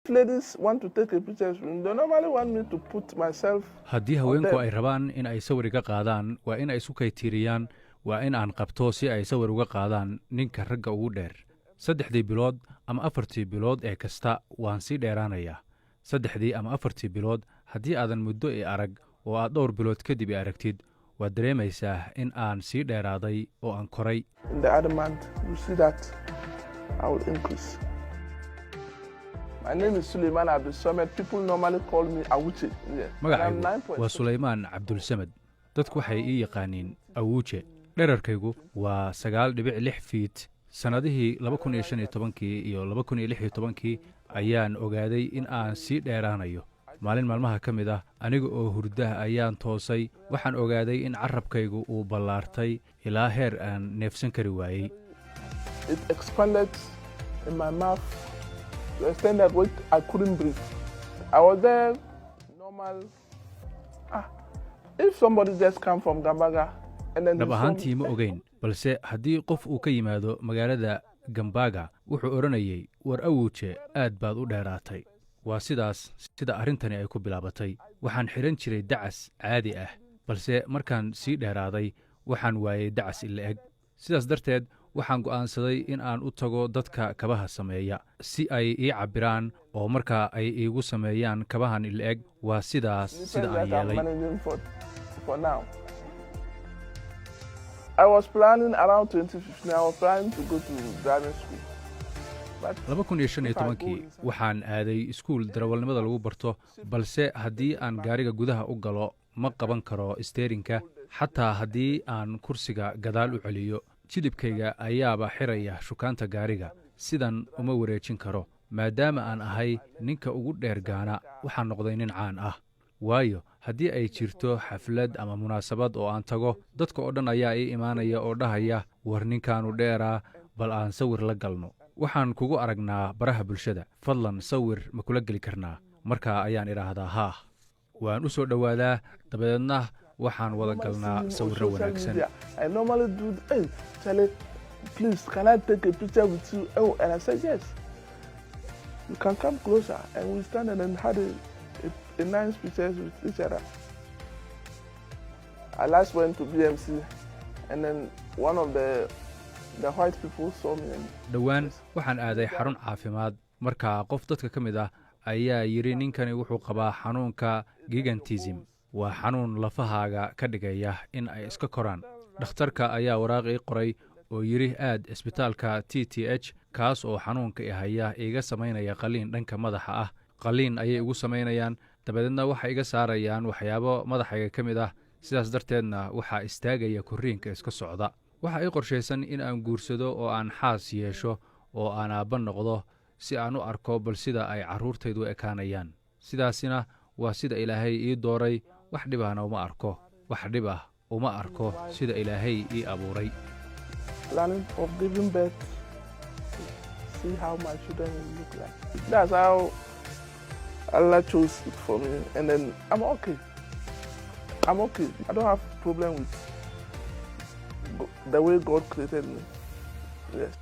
Ladies want to take a picture with me, they normally want me to put myself Haddii haweenku ay rabaan in ay sawir iga qaadaan, waa in ay isu kaytiiriyaan, waa in aan qabto si ay sawir uga qaadaan ninka ragga ugu dheer. 3dii bilood ama 4tii bilood ee kasta waan sii dheeraanayaa. 3dii ama 4tii bilood, haddii aadan muddo i arag oo aad dhowr bilood kadib i aragtid, waad dareemaysaa in aan sii dheeraaday oo aan koray. In the other month, you see that I will increase. My name is Suleiman Abdulsamad. People normally call me Awuche. Yeah. And I'm Magacaygu waa 9.6. Sulaymaan Cabdulsamed. Dadku waxay ii yaqaaniin Awuuje. Dherarkaygu waa 9.6 fiit. Sannadihii 2015kii iyo 2016kii ayaan ogaaday in aan sii dheeraanayo. Maalin maalmaha ka mid ah, aniga oo hurda ayaan toosay. Waxaan ogaaday in carrabkaygu uu ballaartay ilaa heer aan neefsan kari waayey. It expanded in my mouth to extent that what I couldn't breathe. I was there, normal. Ah, if somebody just come from Gambaga and then Dhab he saw me, ahaantii ma ogeyn, balse haddii qof uu ka yimaado magaalada Gambaga, wuxuu odhanayey, "War Awuuje, aad baad u dheeraatay." Waa sidaas sida arrintani ay ku bilaabatay. Waxaan xidhan jiray dacas caadi ah, balse markaan sii dheeraaday waxaan waayey dacas ila eg. Sidaas darteed waxaan go'aansaday in aan u tago dadka kabaha sameeya si ay ii cabbiraan oo markaa ay iigu sameeyaan kabahan ila eg. Waa sidaas sida aan that I'm yeelay. managing for now. I was planning around 2015, I was planning to go to driving school. But 2015kii waxaan aaday iskuul darawalnimada lagu barto, balse haddii aan gaariga gudaha u galo ma qaban karo isteerinka. Xataa haddii aan kursiga gadaal u celiyo, jilibkayga ayaaba xiraya shukaanta gaariga. Sidan uma wareejin karo. Maadaama aan ahay ninka ugu dheer Gaana, waxaan noqday nin caan ah, waayo haddii ay jirto xaflad ama munaasabad oo aan tago, dadka oo dhan ayaa ii imaanaya oo dhahaya, "War ninkaanu dheeraa, bal aan sawir la galno. Waxaan kugu aragnaa baraha bulshada, fadlan sawir ma kula geli karnaa?" Markaa ayaan idhaahdaa haah. Waan u soo dhowaadaa, dabadeedna waxaan wada galnaa sawirro wanaagsan. I normally do, "Hey, Charlie, please, can I take a picture with you?" Oh, and I said, "Yes. You can come closer." And we stand and then had a nice pictures with each other. I last went to BMC, and then one of the white people saw me. And Dhowaan waxaan aaday xarun caafimaad. Markaa qof dadka ka mid ah ayaa yidhi, "Ninkani wuxuu qabaa xanuunka gigantism. Waa xanuun lafahaaga ka dhigaya in ay iska koraan." Dhakhtarka ayaa waraaq ii qoray oo yidhi, "Aad isbitaalka TTH, kaas oo xanuunka i haya iiga samaynaya qalliin dhanka madaxa ah." Qalliin ayay igu samaynayaan, dabadeedna waxay iga saarayaan waxyaabo madaxayga ka mid ah. Sidaas darteedna waxaa istaagaya korriinka iska socda. Waxaa ii qorshaysan in aan guursado oo aan xaas yeesho oo aan aabba noqdo, si aan u arko bal sida ay carruurtaydu u ekaanayaan. Sidaasina waa sida Ilaahay ii dooray. Wax dhibahna uma arko, wax dhib ah uma arko sida Ilaahay ii abuuray. Planning of giving birth to see how my children will look like. That's how Allah chose it for me, and then I'm okay. I'm okay. I don't have problem with the way God created me. Yes.